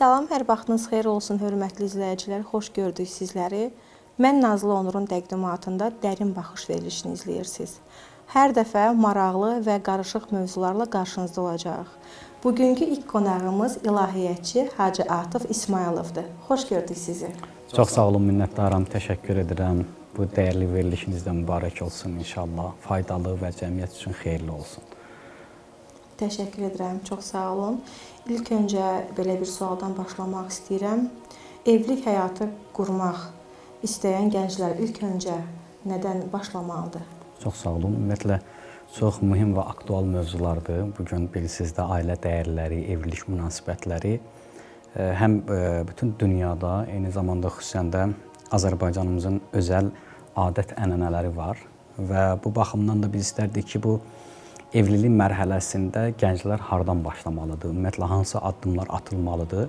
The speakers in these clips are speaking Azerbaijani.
Salam, hər vaxtınız xeyir olsun, hörmətli izləyicilər. Xoş gördük sizləri. Mən Nazlı Onurun təqdimatında Dərin Baxış verilişini izləyirsiniz. Hər dəfə maraqlı və qarışıq mövzularla qarşınızda olacağıq. Bugünkü ilk qonağımız ilahiyyatçı Hacı Atıf İsmayılovdur. Xoş gördük sizi. Çox sağ olun, minnətdaram, təşəkkür edirəm. Bu dəyərli verilişiniz də mübarək olsun inşallah. Faydalı və cəmiyyət üçün xeyirli olsun. Təşəkkür edirəm, çox sağ olun. İlk öncə belə bir sualdan başlamaq istəyirəm. Evlilik həyatı qurmaq istəyən gənclər ilk öncə nədən başlamalıdır? Çox sağ olun. Ümumiyyətlə çox mühüm və aktual mövzulardır. Bu gün bilirsiniz də ailə dəyərləri, evlilik münasibətləri həm bütün dünyada, eyni zamanda xüsusən də Azərbaycanımızın özəl adət-ənənələri var və bu baxımdan da biz istərdik ki, bu evlilik mərhələsində gənclər hardan başlamalıdır, ümumiyyətlə hansı addımlar atılmalıdır.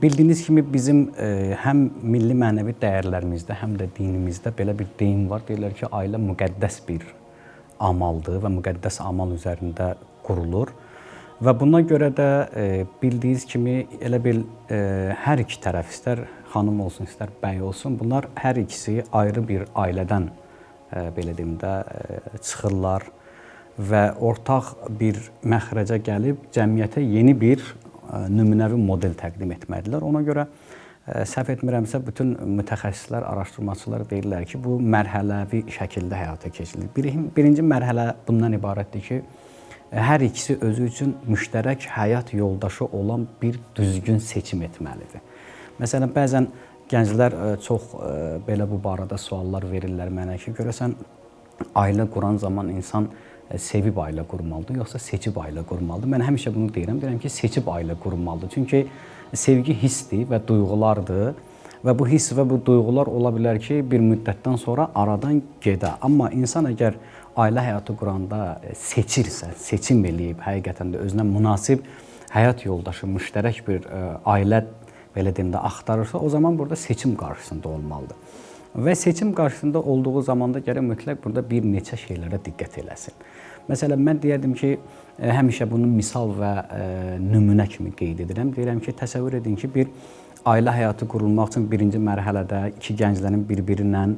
Bildiyiniz kimi bizim həm milli mənəvi dəyərlərimizdə, həm də dinimizdə belə bir deyim var. Deyirlər ki, ailə müqəddəs bir amaldır və müqəddəs amal üzərində qurulur. Və buna görə də bildiyiniz kimi elə bil hər iki tərəf, istər xanım olsun, istər bəy olsun, bunlar hər ikisi ayrı bir ailədən belə deyim də çıxırlar və ortaq bir məxrəcə gəlib cəmiyyətə yeni bir nümunəvi model təqdim etməlidirlər. Ona görə səhv etmirəmsə bütün mütəxəssislər, araşdırmaçılar deyirlər ki, bu mərhələvi şəkildə həyata keçirilir. Birinci mərhələ bundan ibarətdir ki, hər ikisi özü üçün müştərək həyat yoldaşı olan bir düzgün seçim etməlidir. Məsələn, bəzən gənclər çox belə bu barədə suallar verirlər mənə ki, görəsən ailə quran zaman insan sevib ailə qurmalıdır, yoxsa seçib ailə qurmalıdır? Mən həmişə bunu deyirəm, deyirəm ki, seçib ailə qurmalıdır. Çünki sevgi hissdir və duyğulardır və bu hiss və bu duyğular ola bilər ki, bir müddətdən sonra aradan gedə. Amma insan əgər ailə həyatı quranda seçirsə, seçim eləyib, həqiqətən də özünə münasib həyat yoldaşı, müştərək bir ailə belə deyim də axtarırsa, o zaman burada seçim qarşısında olmalıdır. Və seçim qarşısında olduğu zamanda gərək mütləq burada bir neçə şeylərə diqqət eləsin. Məsələn, mən deyərdim ki, həmişə bunu misal və nümunə kimi qeyd edirəm. Deyirəm ki, təsəvvür edin ki, bir ailə həyatı qurulmaq üçün birinci mərhələdə iki gənclərin bir-biri ilə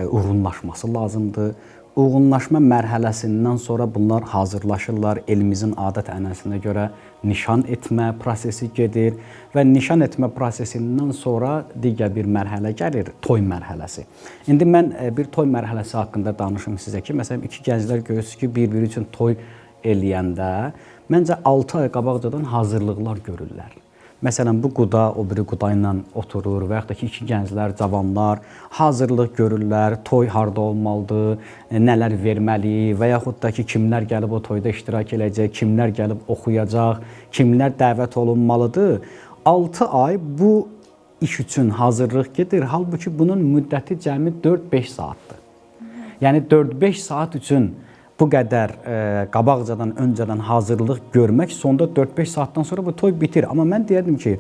uyğunlaşması lazımdır. Uyğunlaşma mərhələsindən sonra bunlar hazırlaşırlar. Elimizin adət-ənənəsinə görə nişan etmə prosesi gedir və nişan etmə prosesindən sonra digər bir mərhələ gəlir, toy mərhələsi. İndi mən bir toy mərhələsi haqqında danışım sizə ki, məsələn, iki gənclər görürsünüz ki, bir-biri üçün toy eləyəndə məncə 6 ay qabaqcadan hazırlıqlar görürlər. Məsələn, bu quda o biri quda ilə oturur və yaxud da ki, iki gənclər, cavanlar hazırlıq görürlər, toy harda olmalıdır, nələr verməli və yaxud da ki, kimlər gəlib o toyda iştirak eləyəcək, kimlər gəlib oxuyacaq, kimlər dəvət olunmalıdır. 6 ay bu iş üçün hazırlıq gedir. Halbuki bunun müddəti cəmi 4-5 saatdır. Yəni 4-5 saat üçün bu qədər qabaqcadan, öncədən hazırlıq görmək, sonda 4-5 saatdan sonra bu toy bitir. Amma mən deyərdim ki,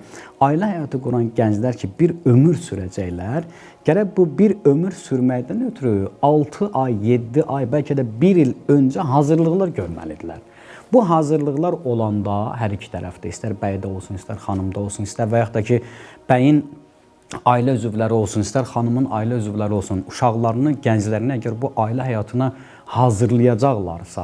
ailə həyatı quran gənclər ki, bir ömür sürəcəklər, gərək bu bir ömür sürməkdən ötürü 6 ay, 7 ay, bəlkə də 1 il öncə hazırlıqlar görməlidirlər. Bu hazırlıqlar olanda hər iki tərəfdə, istər bəydə olsun, istər xanımda olsun, istər və yaxud da ki, bəyin ailə üzvləri olsun, istər xanımın ailə üzvləri olsun, uşaqlarını, gənclərini əgər bu ailə həyatına hazırlayacaqlarsa,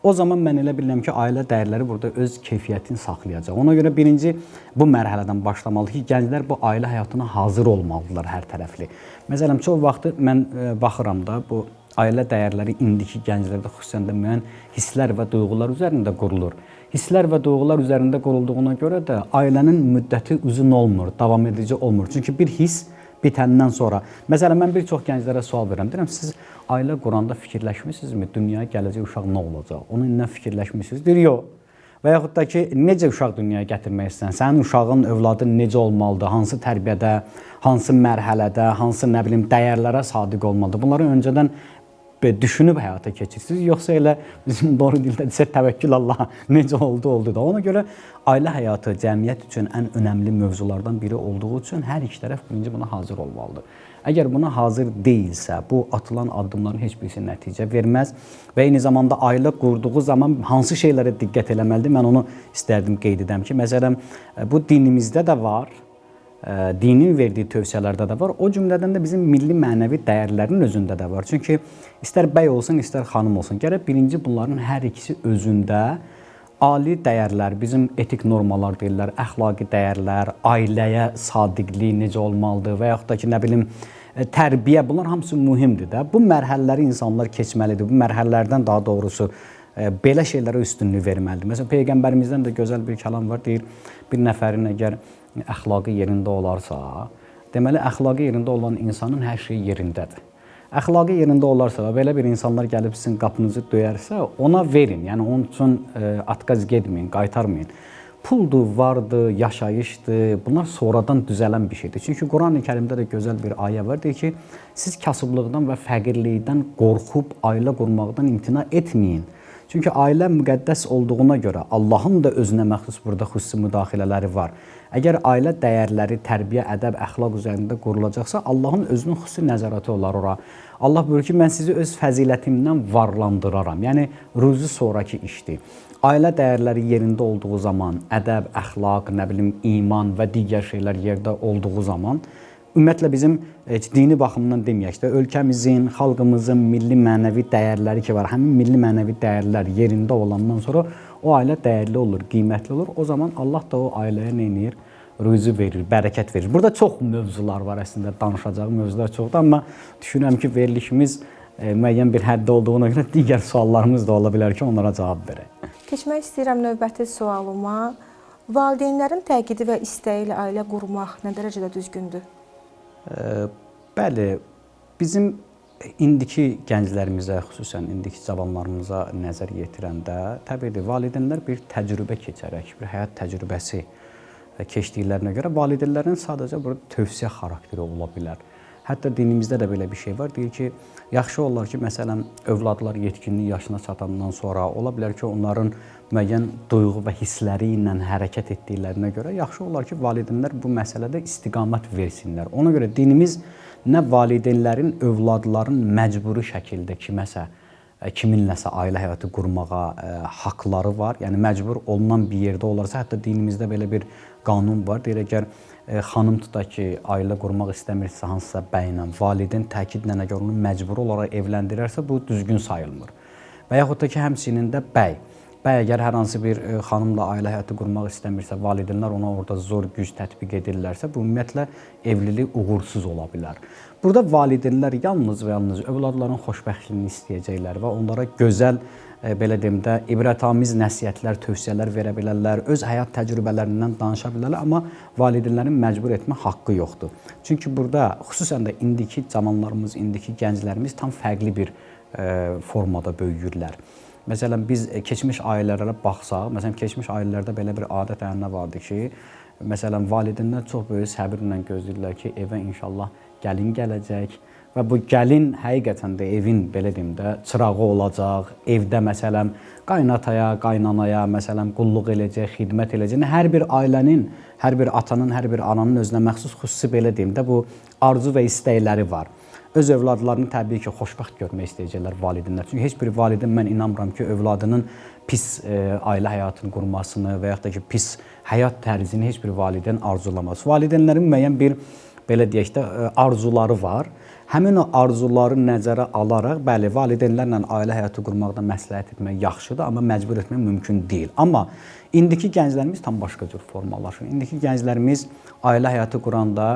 o zaman mən elə bilirəm ki, ailə dəyərləri burada öz keyfiyyətini saxlayacaq. Ona görə birinci bu mərhələdən başlamalıdır ki, gənclər bu ailə həyatına hazır olmalıdırlar hər tərəfli. Məsələn, çox vaxtı mən baxıram da bu ailə dəyərləri indiki gənclərdə xüsusən də müəyyən hisslər və duyğular üzərində qurulur. Hisslər və duyğular üzərində qurulduğuna görə də ailənin müddəti uzun olmur, davam edici olmur. Çünki bir hiss bitəndən sonra, məsələn, mən bir çox gənclərə sual verirəm. Deyirəm, siz ailə quranda fikirləşmisinizmi? Dünyaya gələcək uşaq nə olacaq? Onu indən fikirləşmisiniz? Deyir, yox. Və yaxud da ki, necə uşaq dünyaya gətirmək istəyirsən? Sənin uşağın, övladın necə olmalıdır? Hansı tərbiyədə, hansı mərhələdə, hansı nə bilim dəyərlərə sadiq olmalıdır? Bunları öncədən düşünüb həyata keçirirsiniz, yoxsa elə bizim doğru dildə desək təvəkkül Allaha necə oldu oldu da. Ona görə ailə həyatı cəmiyyət üçün ən önəmli mövzulardan biri olduğu üçün hər iki tərəf birinci buna hazır olmalıdır. Əgər buna hazır deyilsə, bu atılan addımların heç birisi nəticə verməz və eyni zamanda ailə qurduğu zaman hansı şeylərə diqqət eləməlidir? Mən onu istərdim qeyd edəm ki, məsələn, bu dinimizdə də var, dinin verdiyi tövsiyələrdə də var. O cümlədən də bizim milli mənəvi dəyərlərin özündə də var. Çünki istər bəy olsun, istər xanım olsun, gərək birinci bunların hər ikisi özündə ali dəyərlər, bizim etik normalar deyirlər, əxlaqi dəyərlər, ailəyə sadiqlik necə olmalıdır və yaxud da ki, nə bilim, tərbiyə, bunlar hamısı mühümdür də. Bu mərhələləri insanlar keçməlidir. Bu mərhələlərdən daha doğrusu belə şeylərə üstünlük verməlidir. Məsələn, Peyğəmbərimizdən də gözəl bir kəlam var, deyir, bir nəfərin əgər əxlaqı yerində olarsa, deməli əxlaqı yerində olan insanın hər şeyi yerindədir. Əxlaqı yerində olarsa və belə bir insanlar gəlib sizin qapınızı döyərsə, ona verin. Yəni onun üçün atqaz getməyin, qaytarmayın. Puldur, vardır, yaşayışdır. Bunlar sonradan düzələn bir şeydir. Çünki Qurani-Kərimdə də gözəl bir ayə var. Deyir ki, siz kasıblıqdan və fəqirlikdən qorxub ailə qurmaqdan imtina etməyin. Çünki ailə müqəddəs olduğuna görə Allahın da özünə məxsus burada xüsusi müdaxilələri var. Əgər ailə dəyərləri, tərbiyə, ədəb, əxlaq üzərində qurulacaqsa, Allahın özünün xüsusi nəzarəti olar ora. Allah buyurur ki, mən sizi öz fəzilətimdən varlandıraram. Yəni ruzi sonrakı işdir. Ailə dəyərləri yerində olduğu zaman, ədəb, əxlaq, nə bilim, iman və digər şeylər yerdə olduğu zaman, ümumiyyətlə bizim dini baxımdan deməyək də, ölkəmizin, xalqımızın milli mənəvi dəyərləri ki var, həmin milli mənəvi dəyərlər yerində olandan sonra o ailə dəyərli olur, qiymətli olur. O zaman Allah da o ailəyə nə edir? Ruzi verir, bərəkət verir. Burada çox mövzular var əslində, danışacaq mövzular çoxdur, amma düşünürəm ki, verilişimiz müəyyən bir həddə olduğuna görə digər suallarımız da ola bilər ki, onlara cavab verək. Keçmək istəyirəm növbəti sualıma. Valideynlərin təkidi və istəyi ilə ailə qurmaq nə dərəcədə düzgündür? Bəli, bizim indiki gənclərimizə, xüsusən indiki cavanlarımıza nəzər yetirəndə, təbii ki, valideynlər bir təcrübə keçərək, bir həyat təcrübəsi keçdiklərinə görə valideynlərin sadəcə burada tövsiyə xarakteri ola bilər. Hətta dinimizdə də belə bir şey var. Deyir ki, yaxşı olar ki, məsələn, övladlar yetkinlik yaşına çatandan sonra ola bilər ki, onların müəyyən duyğu və hissləri ilə hərəkət etdiklərinə görə yaxşı olar ki, valideynlər bu məsələdə istiqamət versinlər. Ona görə dinimiz nə valideynlərin övladların məcburi şəkildə kiməsə, kiminləsə ailə həyatı qurmağa haqları var. Yəni məcbur olunan bir yerdə olarsa, hətta dinimizdə belə bir qanun var. Deyir, əgər xanım tutaq ki, ailə qurmaq istəmirsə hansısa bəylə, valideyn təkidlə əgər onu məcburi olaraq evləndirərsə, bu düzgün sayılmır. Və yaxud da ki, həmçinin də bəy. Bəy əgər hər hansı bir xanımla ailə həyatı qurmaq istəmirsə, valideynlər ona orada zor güc tətbiq edirlərsə, bu ümumiyyətlə evlilik uğursuz ola bilər. Burada valideynlər yalnız və yalnız övladların xoşbəxtliyini istəyəcəklər və onlara gözəl, belə deyim də, ibrətamiz nəsihətlər, tövsiyələr verə bilərlər, öz həyat təcrübələrindən danışa bilərlər, amma valideynlərin məcbur etmə haqqı yoxdur. Çünki burada xüsusən də indiki cavanlarımız, indiki gənclərimiz tam fərqli bir formada böyüyürlər. Məsələn, biz keçmiş ailələrə baxsaq, məsələn, keçmiş ailələrdə belə bir adət-ənənə vardı ki, məsələn, valideynlər çox böyük səbirlə gözləyirlər ki, evə inşallah gəlin gələcək və bu gəlin həqiqətən də evin, belə deyim də, çırağı olacaq, evdə məsələn, qaynataya, qaynanaya, məsələn, qulluq eləyəcək, xidmət eləyəcək. Hər bir ailənin, hər bir atanın, hər bir ananın özünə məxsus xüsusi, belə deyim də, bu arzu və istəkləri var. Öz övladlarını təbii ki, xoşbəxt görmək istəyəcəklər valideynlər. Çünki heç bir valideyn, mən inanmıram ki, övladının pis ailə həyatını qurmasını və yaxud da ki, pis həyat tərzini heç bir valideyn arzulamaz. Valideynlərin müəyyən bir, belə deyək də, arzuları var. Həmin o arzuları nəzərə alaraq, bəli, valideynlərlə ailə həyatı qurmaqda məsləhət etmək yaxşıdır, amma məcbur etmək mümkün deyil. Amma indiki gənclərimiz tam başqa cür formalaşır. İndiki gənclərimiz ailə həyatı quranda,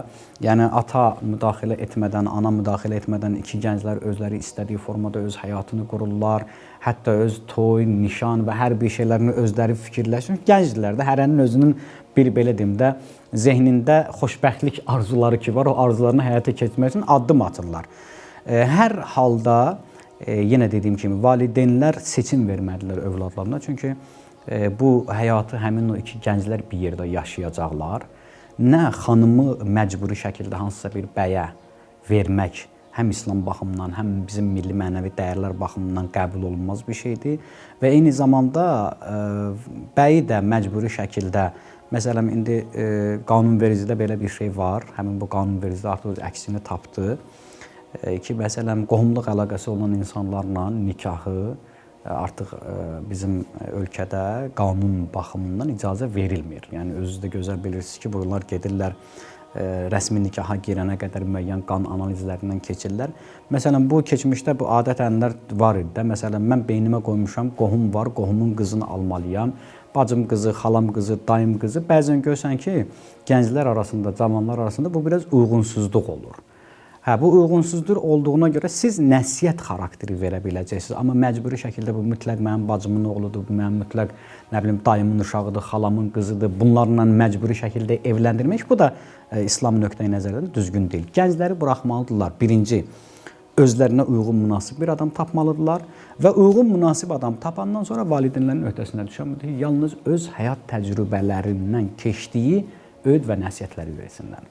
yəni ata müdaxilə etmədən, ana müdaxilə etmədən iki gənclər özləri istədiyi formada öz həyatını qururlar. Hətta öz toy, nişan və hər bir şeylərini özləri fikirləşir. Gənclər də hərənin özünün bir, belə deyim də, zehnində xoşbəxtlik arzuları ki var, o arzularını həyata keçirmək üçün addım atırlar. Hər halda, yenə dediyim kimi, valideynlər seçim verməlidirlər övladlarına. Çünki bu həyatı həmin o iki gənclər bir yerdə yaşayacaqlar. Nə xanımı məcburi şəkildə hansısa bir bəyə vermək həm İslam baxımından, həm bizim milli mənəvi dəyərlər baxımından qəbul olunmaz bir şeydir və eyni zamanda bəyi də məcburi şəkildə, məsələn indi qanunvericidə belə bir şey var. Həmin bu qanunvericidə artıq öz əksini tapdı ki, məsələn qohumluq əlaqəsi olan insanlarla nikahı artıq bizim ölkədə qanun baxımından icazə verilmir. Yəni özünüz də gözəl bilirsiniz ki, bunlar gedirlər rəsmi nikaha girənə qədər müəyyən qan analizlərindən keçirlər. Məsələn, bu keçmişdə bu adət-ənənələr var idi də. Məsələn, mən beynimə qoymuşam, qohum var, qohumun qızını almalıyam. Bacım qızı, xalam qızı, dayım qızı. Bəzən görürsən ki, gənclər arasında, cavanlar arasında bu biraz uyğunsuzluq olur. Hə, bu uyğunsuzluq olduğuna görə siz nəsihət xarakteri verə biləcəksiniz, amma məcburi şəkildə bu mütləq mənim bacımın oğludur, bu mənim mütləq nə bilim dayımın uşağıdır, xalamın qızıdır. Bunlarla məcburi şəkildə evləndirmək bu da İslam nöqteyi nəzərdən düzgün deyil. Gəncləri buraxmalıdırlar. Birinci, özlərinə uyğun münasib bir adam tapmalıdırlar və uyğun münasib adam tapandan sonra valideynlərin öhdəsinə düşən budur ki, yalnız öz həyat təcrübələrindən keçdiyi öyüd və nəsihətləri versinlər.